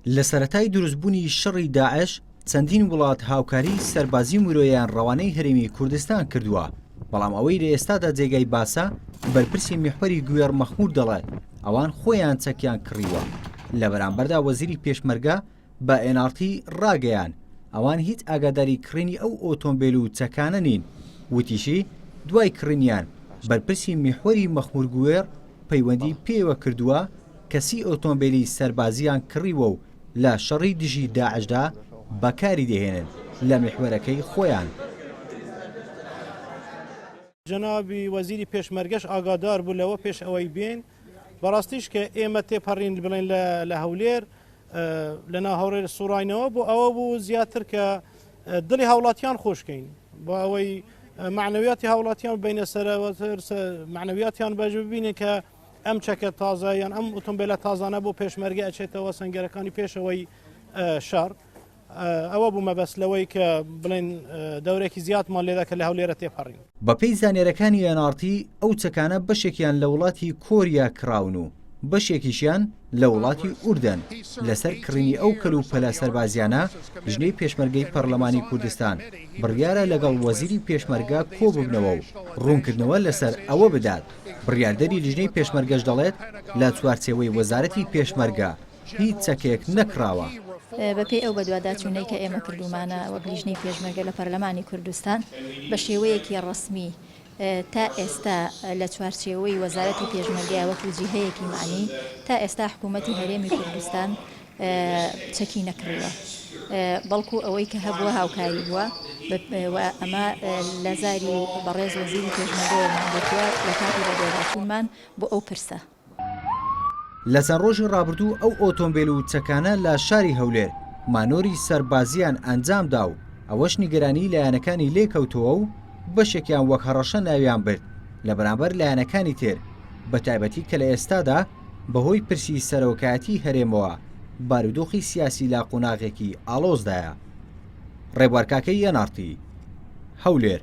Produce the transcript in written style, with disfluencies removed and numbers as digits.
لە سەرەتای دروستبوونی شەڕی داعش چەندین وڵات هاوکاری سەربازی و مرۆیان ڕەوانەی هەرێمی کوردستان کردووە، بەڵام ئەوەی لە ئێستادا جێگای باسە بەرپرسی میحوەری گوێڕ مەخمور دەڵێت ئەوان خۆیان چەکیان کڕیوە، لە بەرامبەردا وەزیری پێشمەرگە بە ئێن ئاڕ تی ڕاگەیان ئەوان هیچ ئاگاداری کڕینی ئەو ئۆتۆمبێل و چەکانە نین، وتیشی دوای کڕینیان بەرپرسی میحوەری مەخمور گوێڕ پەیوەندی پێوە کردووە کە سی ئۆتۆمبێلی سەربازییان کڕیوە و لە شەڕی دژی داعشدا بەکاری دەهێنن لە میحوەرەکەی خۆیان. جەنابی وەزیری پێشمەرگەش ئاگادار بوو لەوە پێش ئەوەی بێین، بەڕاستیش کە ئێمە تێپەڕین بڵێن لە هەولێر لە ناو هەوڵێر سوڕاینەوە بۆ ئەوە بوو زیاتر کە دڵی هاوڵاتیان خۆشکەین بۆ ئەوەی معنەویاتی هاوڵاتیان بینە سەرەوە معنەویاتیان باش ببینن کە ئەم چەکە تازە یان ئەم ئۆتۆمبیلە تازانە بۆ پێشمەرگە ئەچێتەوە سنگەرەکانی پێشەوەی شار ئەوە بوو مەبەست لەوەی کە بڵێن دەورێکی زیاتمان لێدا کە لە هەولێرە تێپەڕین. بەپێی زانیاریەکانی ئێن ئاڕ تی، ئەو چەکانە بەشێکیان لە وڵاتی کۆریا کڕاون و بەشێکیشیان لە وڵاتی ئوردەن، لەسەر کڕینی ئەو کەلوپەلە سەربازیانە لیژنەی پێشمەرگەی پەرلەمانی کوردستان بڕیارە لەگەڵ وەزیری پێشمەرگە کۆببنەوە و ڕوونکردنەوە لەسەر ئەوە بدات، بڕیاردەری لیژنەی پێشمەرگەش دەڵێت، لە چوارچێوەی وەزارەتی پێشمەرگە هیچ چەکێک نەکڕاوە. بەپێی ئەو بەدواداچوونەی کە ئێمە کردوومانە وەک لیژنەی پێشمەرگە لە پەرلەمانی کوردستان بە شێوەیەکی ڕەسمی تا ئێستا لە چوارچێوەی وەزارەتی پێشمەرگە وەکو جیهەیەکی مەعنی تا ئێستا حکوومەتی هەرێمی کوردستان چەکی نەکڕیوە بەڵکو ئەوەی کە هەبووە هاوکاری بووە و ئەمە لە زاری بەڕێز وەزیری پێشمەرگەوەمان گوتووە لە کاتی بەدواداچوونمان بۆ ئەو پرسە. لە چەند ڕۆژی ڕابردوو ئەو ئۆتۆمبێل و چەکانە لە شاری هەولێر مانۆری سەربازییان ئەنجامدا و ئەوەش نیگەرانیی لایەنەکانی لێکەوتەوە و بەشێکیان وەک هەڕەشە ناویان برد لە بەرامبەر لایەنەکانی تر بەتایبەتی کە لە ئێستادا بەهۆی پرسی سەرۆکایەتی هەرێمەوە بارودۆخی سیاسی لە قۆناغێکی ئاڵۆزدایە. ڕێبوار کاکەیی، ئێن ئاڕ تی، هەولێر.